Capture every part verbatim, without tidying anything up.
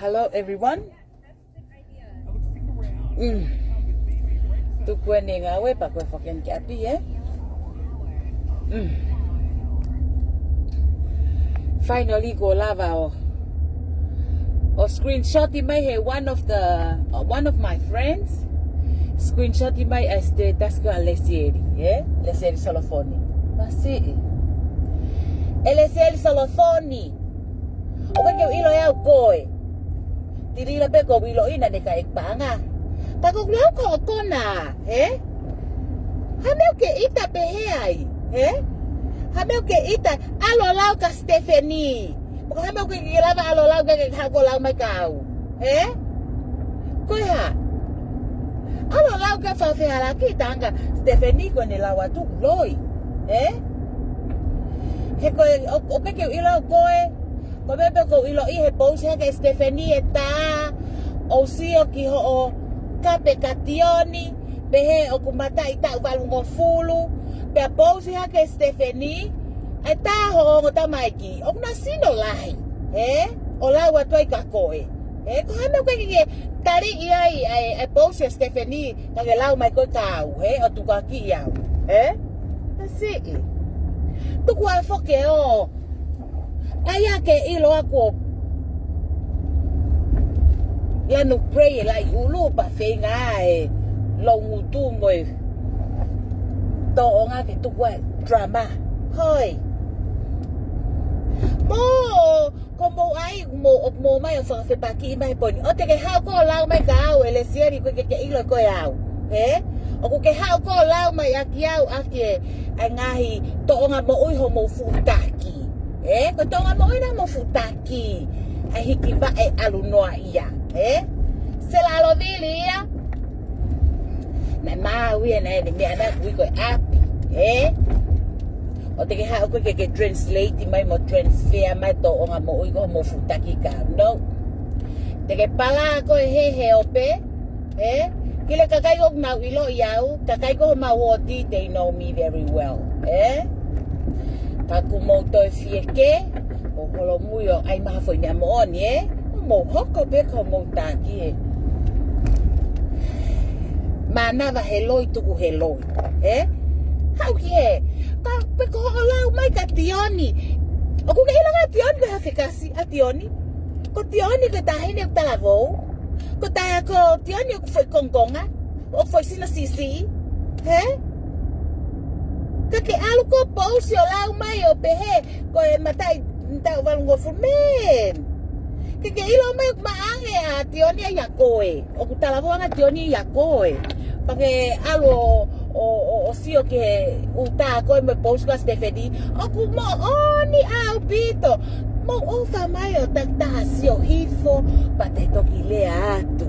Hello, everyone. Mm. Tuku eni ngāue pea ko e fucking kapi, eh? Mm. Finally, kuo lava ʻo, ʻo screenshot mai he one of the, uh, one of my friends. Screenshot mai ʻa e status ko ē ʻa Lesieli, eh? Lesieli Solofoni. Masiʻi. ʻE Lesieli Solofoni. ʻOku ʻikai ke u ʻilo ʻe au koe. Tilila pē ʻoku ou ʻiloʻi naʻá ne ʻikai paʻanga. Ka ko e lau ko ē ʻoku na, he? Hā e meʻa ʻoku ke ʻita pehē ai, he? Hā e meʻa ʻoku ke ʻita, ʻalu ʻo lau kia Stephanie. Pea ko e hā e meʻa ʻoku ke lava ʻalu ʻo lau ke ke haʻu ʻo lau mai kia au, he? Ko e hā? ʻAlu ʻo lau ke fafehalaaki tanga Stephanie ko ʻene lau atu loi, he? He ko e, ʻo, ʻoku ʻikai ke u ʻilo ʻe au koe, ko e meʻa pē ʻoku ou ʻiloʻi he post hake ʻe Stephanie ʻe tā, ʻo sio ki hoʻo kape kia Tioni, pehē ʻoku mataʻi taʻu valungofulu, pea post hake ʻe Stephanie, ʻe tā hoʻo ongo tamaiki, ʻoku na sino lahi, he? ʻO lau atu ai kia koe. He, ko e hā e meʻa ʻoku ke tali ai ʻa e, ʻa e post ʻa Stephanie, ka ke lau mai koe kia au, he? ʻO tukuakiʻi au, he? Masiʻi. Tuku ā foki ʻo ʻai ā ke ʻilo ʻa e kuo lanu pray ʻe laʻi ʻulu pea feinga ʻe lou ngutu mo e tōʻonga ke tuku ʻa e drama. Hoi. Mo, ko mou ʻai, mo, mo mai ʻo fakafepakiʻi mai he poini. ʻOua te ke haʻu koe ʻo lau mai kia au ʻe Lesieli ko e ke, ke ʻilo koe au. He? ʻOku ke haʻu koe ʻo lau mai ʻaki au ʻaki ʻa e ngaahi tōʻonga moʻui hoʻomou fuʻu taki. He? Ko e tōʻonga moʻui naʻa mou fuʻu taki. ʻA e hiki vaʻe ʻalu noa ia. He? Sela ʻAlovili ia. Naʻe maau ia naʻe ʻi ai e meʻa naʻe ui ko e ʻapi. He? ʻOua te ke haʻu koe ke, ke translate mai mo transfer mai tōʻonga moʻui ko hoʻomou fuʻu taki kia au. No. Te ke pala koe he, he ope. He? Ki he kakai ʻoku nau ʻiloʻi au, kakai ko homau ʻuti, they know me very well. He? Ka ʻoku mou toe fieke, ʻo holomui ʻo ʻai mai ha foʻi meʻa moʻoni, he? Mou hoko pē ko hoʻomou taki, he? Mānava he loi tuku he loi, he? Haʻu ki he, ka pē ko hoʻo lau mai kia Tioni. ʻOku ke ʻilo ʻa Tioni ko e hā e fekasi ʻa Tioni? Ko Tioni ko e taʻahine ʻoku talavou. Ko taʻe ko Tioni ʻoku foʻi kongokonga, ʻoku foʻi sino siʻisiʻi, he? Ka ke ʻalu koe ʻo post ʻo lau mai ʻo pehē, ko e mataʻi taʻu valungofulu, man. Ke ke ʻilo mai ʻoku maʻange ʻa Tioni ia ʻia koe. ʻOku talavou ange ʻa Tioni ia ʻia koe. Pea ke ʻalu ʻo, ʻo, ʻo, ʻo sio ki he ʻuta ko ē mo e post ko ē ʻa Stephanie. ʻOku moʻoni ʻaupito. Mou ʻofa mai ʻo takitaha sio hifo, pea te toki lea atu.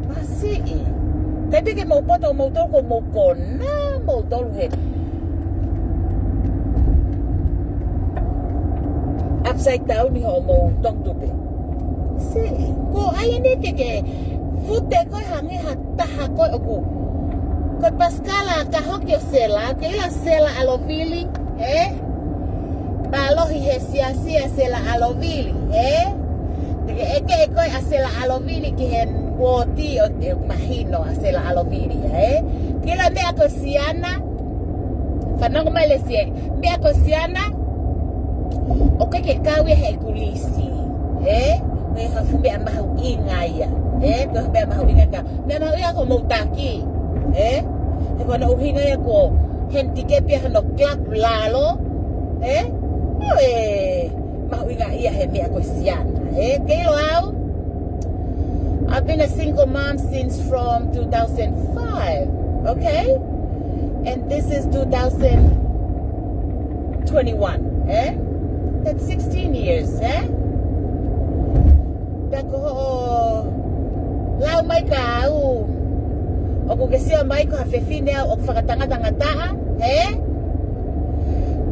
Masiʻi. ʻIkai pē ke mou poto moutolu ko mou kona moutolu he upside down ʻi hoʻomou tongi tupe. Masiʻi. Ko ai eni ke ke fute koe hangē ha taha koe ʻoku. Ko e pasikala ka hoki ʻo Sela, ke ʻilo ʻa Sela ʻAlovili, he? Mālohi he siasi ʻa Sela ʻAlovili, he? Te ke ʻeke ʻe koe ʻa Sela ʻAlovili ki he uooti ʻo te mahino ʻa Sela ʻAlovili, he? Ke ʻilo ʻa e meʻa ko Siana, fanongo mai Lesieli, meʻa ko Siana, ʻoku ʻikai ke kau ia he kulisi, he? Meʻa ha fuʻu meʻa mahuʻinga ia, he? Ko e meʻa mahuʻinga ka meʻa mahuʻinga ko hoʻomou taki, he? He ko hono ʻuhinga ia ko e handicap ia hono club lalo, he? ʻOku mahuʻinga ia he meʻa ko Siana, he? Ke ʻilo au, I've been a single mom since from two thousand five, okay? And this is two thousand twenty-one, eh? That's sixteen years, eh? Pea ko hoʻo lau mai kia au, ʻoku ke sio mai ko ha fefine au ʻoku fakatangatangataʻa, he?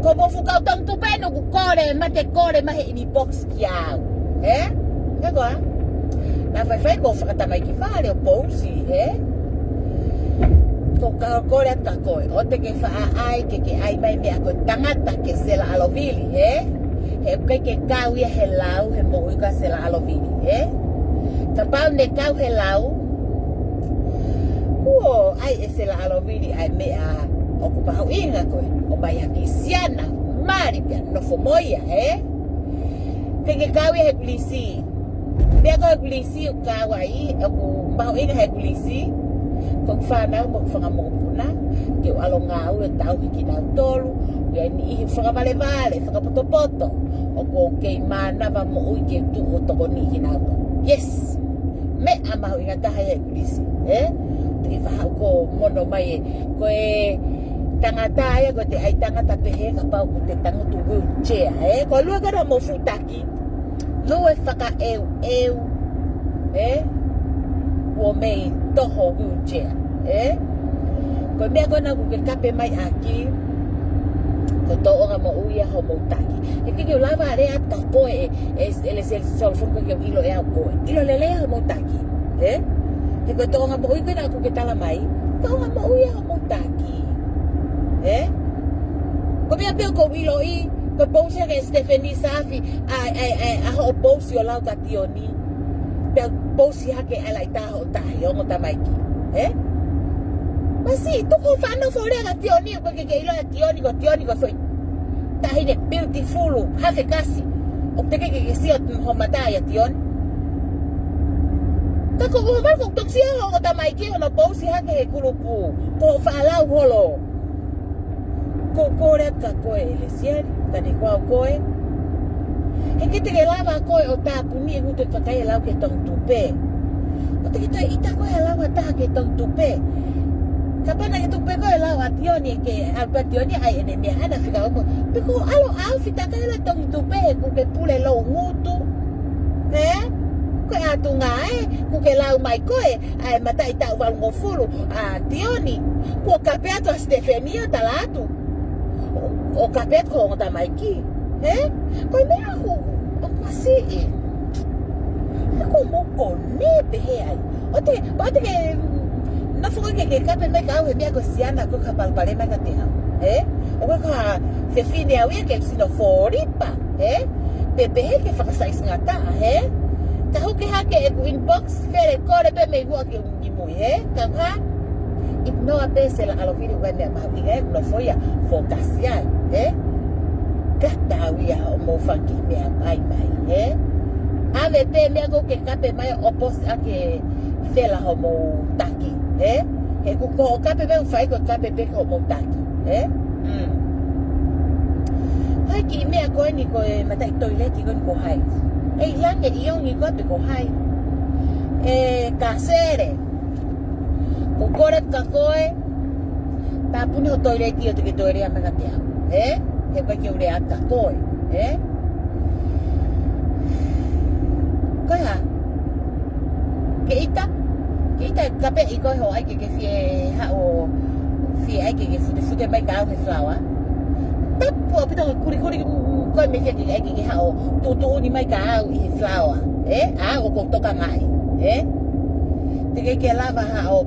Ko hoʻomou fuʻu kau tongi tupe ʻoku kole, mate kole mai he inbox kia au, he? He ko ā? Naʻa faifai ko e fakatamaiki fale ʻo pousi, he? Ko e kole atu kia koe, ʻoua te ke faʻa ʻai ke ke ʻai mai meʻa ko e tangata ke Sela ʻAlovili, he? He ʻoku ʻikai ke kau ia he lau he moʻui ko Sela ʻAlovili, he? Kapau ne kau he lau, kuo ʻai ʻe Sela ʻAlovili ʻa e meʻa ʻoku mahuʻinga ko ē, ʻomai ha kiʻi siana mali pea nofo mo ia, ē? Te ke kau ia he kulisi. Pea ko e kulisi ʻoku kau ai, ʻoku mahuʻinga he kulisi, ko e fānau mo e fanga mokopuna, ke u ʻalu ʻo ngāue ʻo tauhi kinautolu, ʻi ai e niʻihi fakavalevale, fakapotopoto, ʻoku ou kei mānava moʻui ke tuʻu ʻo tokoniʻi kinautolu. Yes! Meʻa mahuʻinga taha ia he kulisi, ē? Te ke faʻa ko mono mai ē. Ko e tangata ia, ko e te ʻai tangata pehē kapau ʻoku te tangutu wheelchair, ē? Ko e lue ko ē hoʻomou fuʻu taki, lue fakaʻeuʻeu, ē? Kuo mei toho wheelchair, ē? Ko e meʻa ko ena ʻoku ke kape mai ʻaki, ko e tōʻonga moʻui ia hoʻomou taki. He ʻikai ke u lava ʻo lea atu kia koe ē, ē, ē, Lesieli Solofoni, ʻikai ke u ʻilo ʻe au koe. ʻIlo lelei hoʻomou taki, ē? He ko e tōʻonga moʻui ko ena ʻoku ke tala mai, tōʻonga moʻui ia hoʻomou taki, ē? Ko e meʻa pē ʻoku ou ʻiloʻi, ko e pousi hake ʻe Stephanie Safi ʻa, ʻa, ʻa, ʻa hoʻo pousi ʻo lau kia Tioni. Pea pousi hake ʻa e laʻi taha hoʻo tahi, ongo tamaiki, ē? Masiʻi, tuku hoʻo faʻa nofo ʻo lea kia Tioni, ʻoku ʻikai ke ke ʻilo ʻa Tioni, ko Tioni ko e foʻi taʻahine beautiful, hafe kasi. ʻOku teʻeki ke ke sio ho mata ia Tioni. Ka ko e ʻuhinga ko e toki sio hoʻo tamaiki hono pousi hake he kulupu, ko hoʻo faʻa lau holo. Ko e kole atu kia koe ʻe Lesieli, ka ne kau koe. He ʻikai te ke lava koe ʻo tāpuni e ngutu e kakai ʻe lau ki he Tohi Tupe. ʻOku teʻeki ke toe ʻita koe ʻa e lau ʻa ha taha ki he Tohi Tupe. Kapau naʻe tupe koe ʻe he lau ʻa Tioni, ʻe ke ʻalu pē ʻa Tioni ʻai ʻene meʻa ʻana fika omo. Pe ko e ʻalu ʻo ʻaofi takai ʻa e Tohi Tupe he ʻoku ke pule lou ngutu. Ē? Ko e ʻatunga ē, ʻoku ke lau mai koe, ʻa e mataʻi taʻu valungofulu ʻa Tioni, kuo kape atu ʻa Stephanie ʻo tala atu. ʻO, ʻo kape atu ko e ongo tamaiki. Ē? Ko e meʻa ʻoku, ʻoku masiʻi. He ʻoku mou kole pehē ai. ʻOua te, ʻoua te ke, nofo koe ke, ke kape mai kia au he meʻa ko e siana ko e ka palepale mai kiate au. Ē? ʻOku ʻikai ko ha fefine au ia ke sino fōlipa. Ē? Pe pehē ke fakasaisinga taha, ē? Ka huki hake ʻeku inbox, fele kole pē mei muʻa ke u kimui, ē? Ka u hā, ignore pē Sela ʻAlovili, ʻoku ʻikai meʻa mahuʻinga ē, nofo ia, focus ia, ē? Ka tau ia hoʻomou fanga kiʻi meʻa ʻai mai, ē? ʻAve pē meʻa ko ē ke kape mai ʻo post ʻaki ʻe Sela hoʻomou taki, ē? He ʻoku ko e kape meʻa ʻoku fai ko e kape pē ki hoʻomou taki, ē? Mm. Hai kiʻi meʻa ko eni ko e mataʻi toileti ko eni ko hai? ʻE ʻi langi ʻi ʻolunga ko ē pe ko hai? ʻE Kasele, ʻoku ou kole atu kia koe, tāpuni ho toileti ʻo te ke toileti mai kiate au, ē? He ʻoku ʻikai ke u lea atu kia koe, ē? Ko e hā? Ke ʻita? Ke ʻita e kape ʻi ko e hoʻo ʻai ke ke fie haʻu ʻo fie ʻai ke ke futefute mai kia au he flower. Tapu ʻaupito ko e kulikuli ko e meʻa fie ke ʻai ke ke haʻu ʻo tuʻutuʻuni mai kia au ʻi he flower. Ē? ʻA au ʻoku ou tokangaʻi. Ē? Te ke ke lava haʻu ʻo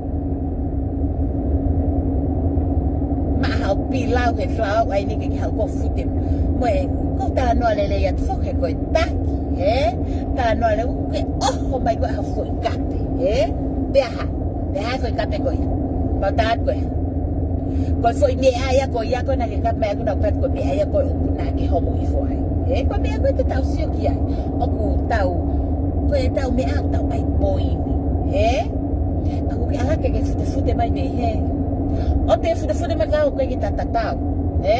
maʻa haʻo pilau he flower ʻai ni ke ke haʻu ʻo fute. Mo e, ʻoku ou talanoa lelei atu foki he ko e taki, ē? Talanoa lelei ʻoku ke ʻoho mai ko ē ha foʻi kape, ē? Pea hā, pea hā foʻi kape ko ia. Mau tā atu ko ia. Ko e foʻi meʻa ia ko ia ko ē naʻa ke kape mai ʻaku naʻa ku pehē ko e meʻa ia ko ē ʻoku na ke homo hifo ai. Ē, ko e meʻa ko ē te tau sio ki ai. ʻOku tau, ko e tau meʻa ʻoku tau ʻai poini, ē? ʻOku ke ʻalu hake ke futefute mai mei hē. ʻOua te futefute mai kia au ʻoku ʻikai ke ta tatau, ē?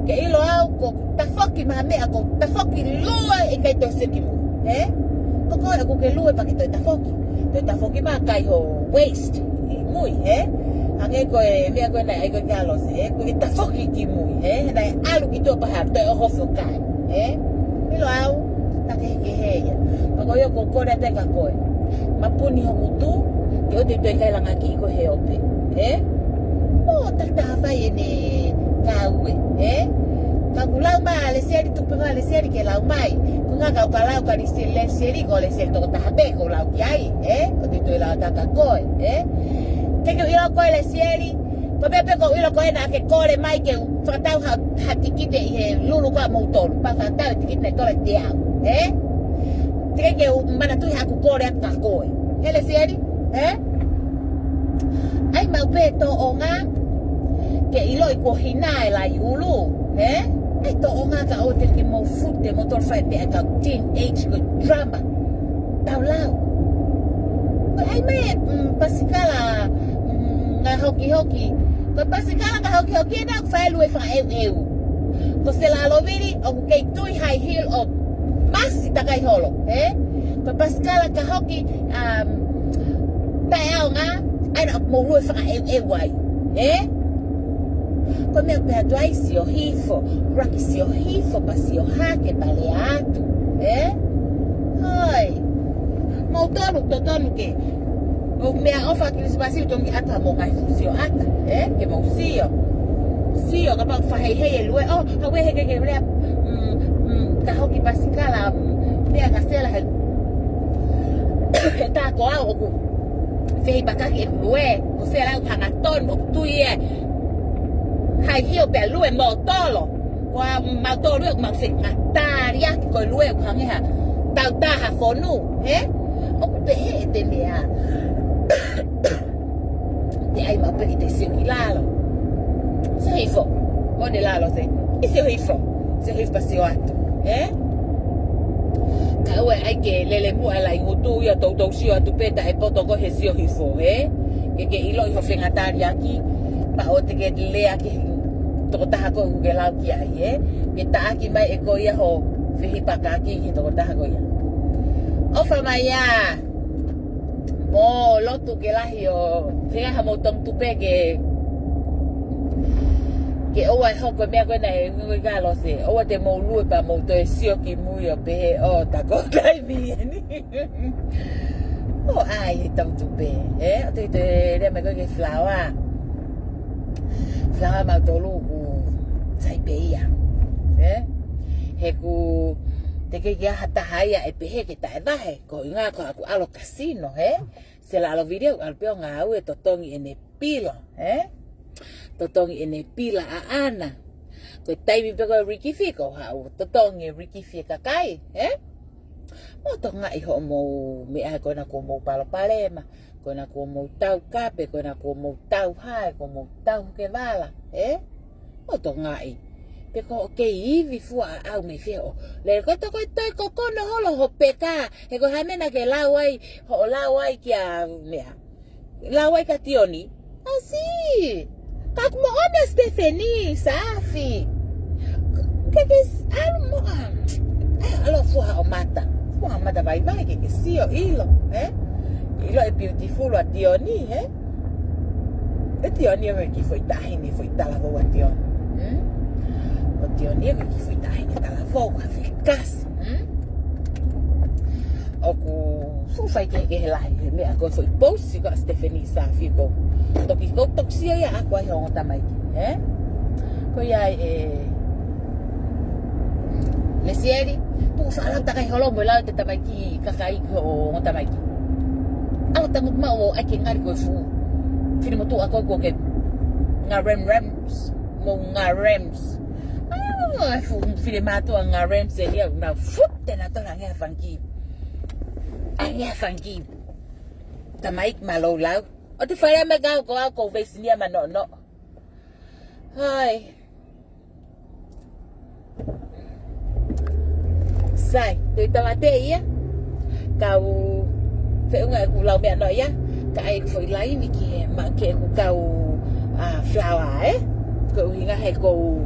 Ke ʻilo au ko e tafoki mai ha meʻa ko e tafoki lua ʻikai toe sio ki mui, ē? Ko koe ʻoku ke lue pea ke toe tafoki. Toe tafoki mai kai ho waist ʻi mui, ē? Hangē ko e meʻa ko ē naʻe ʻai ko ē kia Lose, ē? Ko e tafoki ki mui, ē? Naʻe ʻalu ki tuʻa pea toe ʻohofi ʻo kai, ē? ʻIlo au, ta ke ke hē ia. Pea ko ia ʻoku ou kole atu kia koe. Mapuni ho ngutu, ke ʻoua te ke toe kai langa kiʻi koe he ope, ē? ʻO, ta ta fai ʻene ngāue, ē? Ka ʻoku lau mai ʻa Lesieli, tuku pē ʻa Lesieli ke lau mai. Ko e ʻuhinga ka u ka lau kia Lesieli, Lesieli, ko Lesieli tokotaha pē ʻoku ou lau ki ai, ē? ʻOua te toe lau atu kia koe, ē? Te ke ʻilo koe Lesieli, ko e meʻa pē ʻoku ou ʻilo ko ē naʻa ke kole mai ke u fakatau ha, ha tikite ʻi he lulu ko ē ʻamoutolu. Pea fakatau e tikite naʻe tolu e teau, ē? Te ke u manatuʻi haʻaku kole atu kia koe. He Lesieli, ē? ʻAi maʻu pē tōʻonga ke ʻiloʻi kuo hina e laiulu, ē? ʻAi tōʻonga ka ʻoua te ke mou fute, mou tolo fai pē ʻa e kau teenage ko e drama. Tau lau. Ko e ʻai mai e, mm, pasikala, mm, ngaahi hokihoki. Ko e pasikala ngaahi hokihoki ena ʻoku fai e lue fakaʻeuʻeu. Ko Sela Lovili, ʻoku kei tui high heel ʻo masi takai holo, ē? Ko e pasikala ka hoki, um, taʻeʻaonga, ʻa ia naʻa mou lue fakaʻeuʻeu ai, ē? Ko e meʻa pē atu ai sio hifo, ʻuluaki sio hifo, pea sio hake, pea lea atu, ē? Hoi. Mou tonu, totonu ke. ʻO meʻaʻofa Kilisimasi ʻoku tonu ke ʻatu haʻamou ngaahi fuʻu sio ʻata, ē? Ke mou sio. Sio, kapau ʻoku faheihei e lue, ʻo, haʻu ē he ke ke lea, mm, mm, ka hoki pasikala, mm, meʻa ka Sela he, he tā ko au ʻoku fehipakaki ʻeku lue, ko Sela ʻoku hangatonu, ʻoku tui ē. High heel pea lue mōtolo. Ko ʻemau tō lue, ʻoku mau fengataliaki ko e lue, ʻoku hangē ha tautaha fonu, ē? ʻOku pehē ʻete meʻa. Te ʻai maʻu pē ke te sio ki lalo. Sio hifo. ʻOua ne lalo se. ʻE sio hifo. Sio hifo pea sio atu, ē? Ka ʻoua ʻe ʻai ke lele muʻa e laʻi ngutu ia, toutou sio atu pē taʻepoto ko e he sio hifo, ē? Ke ke ʻiloʻi hoʻo fengataliaki, pea ʻoua te ke lea ki he tokotaha ko ē ʻoku ke lau ki ai, ē? Ke taʻaki mai ʻe koe ia hoʻo fehipakaki he tokotaha ko ia. ʻOfa mai ā. Mou lotu ke lahi ʻo fea haʻamou tonu tupe ke, ke ʻoua ʻe hoko e meʻa ko ena ʻe ngoi ka Lose. ʻOua te mou lue pea mou toe sio ki mui ʻo pehē ʻo tā ko e taimi eni. ʻO ʻai he tonu tupe, ē? ʻO te, te lea mai ko ē ki he falaoa. Falaoa mautolu ʻoku sai pē ia, ē? He ʻoku teʻeki ke ʻi ai ha taha ia ʻe pehē ke taʻevahe. Ko e ʻuhinga ko ʻeku ʻalu kasino, ē? Sela Lovili ʻoku ʻalu pē ʻo ngāue totongi ʻene pila, ē? Totongi ʻene pila ʻaʻana. Ko e taimi pē ko e likifi ko e haʻu totongi e likifi e kakai, ē? Mou tokangaʻi hoʻomou meʻa ko ena kuo mou palopalema, ko ena kuo mou taukape, ko ena kuo mou tauhae, kuo mou tauhuke vala, ē? Mou tokangaʻi. Pe ko hoʻo kei ivi fua ʻaʻau mei fē ʻo lele ko e toko e toe kokono holo hoʻo peka, he ko e hā e meʻa naʻa ke lau ai, hoʻo lau ai kia meʻa. Lau ai kia Tioni. ʻAsi. Ka ʻoku moʻoni ʻa Stephanie Safi. Ke ke s-, ʻalu muʻa. ʻAi, ʻalu fua hoʻo mata. Fua hoʻo mata vaivai ke ke sio ʻilo, ē? ʻIlo e beautiful ʻa Tioni, ē? ʻE Tioni ʻoku ke foʻi taʻahine, foʻi talavou ʻa Tioni. Hmm? ʻO Tioni ʻoku ke foʻi taʻahine talavou, ka fekasi. Hmm? ʻOku fuʻu faikehekehe lahi he meʻa ko e foʻi pousi ko ē ʻa Stephanie Safi ko. Toki ko toki sio ia ʻaʻaku ai he ongo tamaiki, ē? Ko ia ē Lesieli, tuku faʻa lau takai holo mo e lau ʻete tamaiki kakai ki hoʻo ongo tamaiki. ʻAlu tangutu maʻu ʻo ʻai ke ngali ko e fuʻu fili motuʻa ko ē kuo ke ngaremrems, mo ngaremrems. ʻAlu e fuʻu fili mātuʻa ngaremrems eni ia, na fute na tola nge fangiki. Ai nge fangiki. Tamaiki mālō lau. ʻOua te fai mai kau ko au ko veisinia manono. Hai. Sai, te u tala atu ia. Kau feʻunga ʻeku lau meʻa noa ia. Ka ʻai ʻeku foʻi laivi ki he ma ke ʻeku kau, a, falaoa, ē? Ko e ʻuhinga he ʻoku ou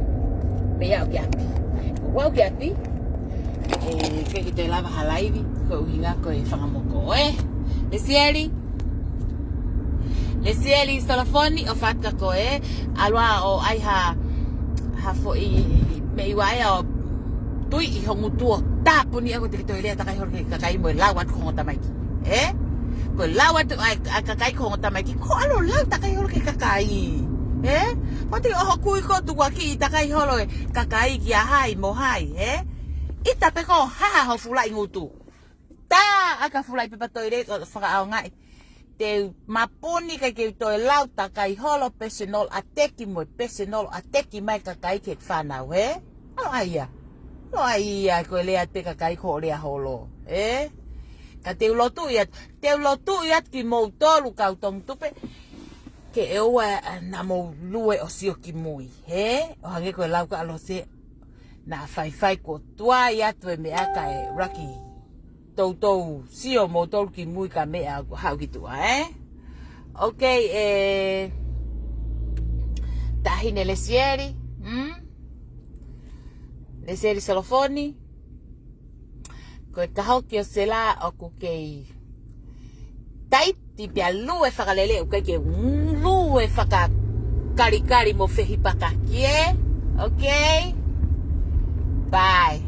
meʻa ʻo ki ʻapi. Ko au ki ʻapi. ʻE, ke ki te lava ha laivi, ko e ʻuhinga ko e fanga moko, ē? Lesieli. Lesieli Solofoni ʻo fatka ko ē, ʻalu ā ʻo ʻai ha, ha foʻi meʻi ua ʻo tui ʻi ho ngutu ʻo tāpuni ʻa ko te ke toe lea takai holo ki he kakai mo e lau atu ki ho ongo tamaiki. Ē? Ko e lau atu ʻa e, ʻa e kakai ki ho ongo tamaiki, ko e ʻalu ʻo lau takai holo ki he kakai. Ē? Ko te ʻoho kui ko tukuakiʻi takai holo e kakai kia hai mo hai, ē? ʻIta pē ko e hā ho fuʻu laʻi ngutu. Tā ʻa e ka fuʻu laʻi pepa toilet ʻo fakaʻaongaʻi. Te u mapuni ka ke u toe lau takai holo personal attack mo e personal attack mai kakai ki he fānau, ē? ʻAlu ā ia. ʻAlu ā ia ko e lea atu pē kakai ko hoʻo lea holo, ē? Ka te u lotuʻi atu, te u lotuʻi atu kimoutolu kau Tongi Tupe, ke ʻoua naʻa mou lue ʻo sio ki mui, hē? ʻO hangē ko e lau ʻa Lose, naʻa faifai kuo tuai atu e meʻa kae ʻuluaki toutou sio moutolu ki mui ka meʻa haʻu ki tuʻa, ē? Ok, ē, Taʻahine Lesieli, mm? Lesieli Solofoni, ko e kahoki ʻo Sela ʻoku kei taiti pea lue fakalele, ʻoku ʻikai ke lue fakakalikali mo fehipakaki, ē? Ok? Bye.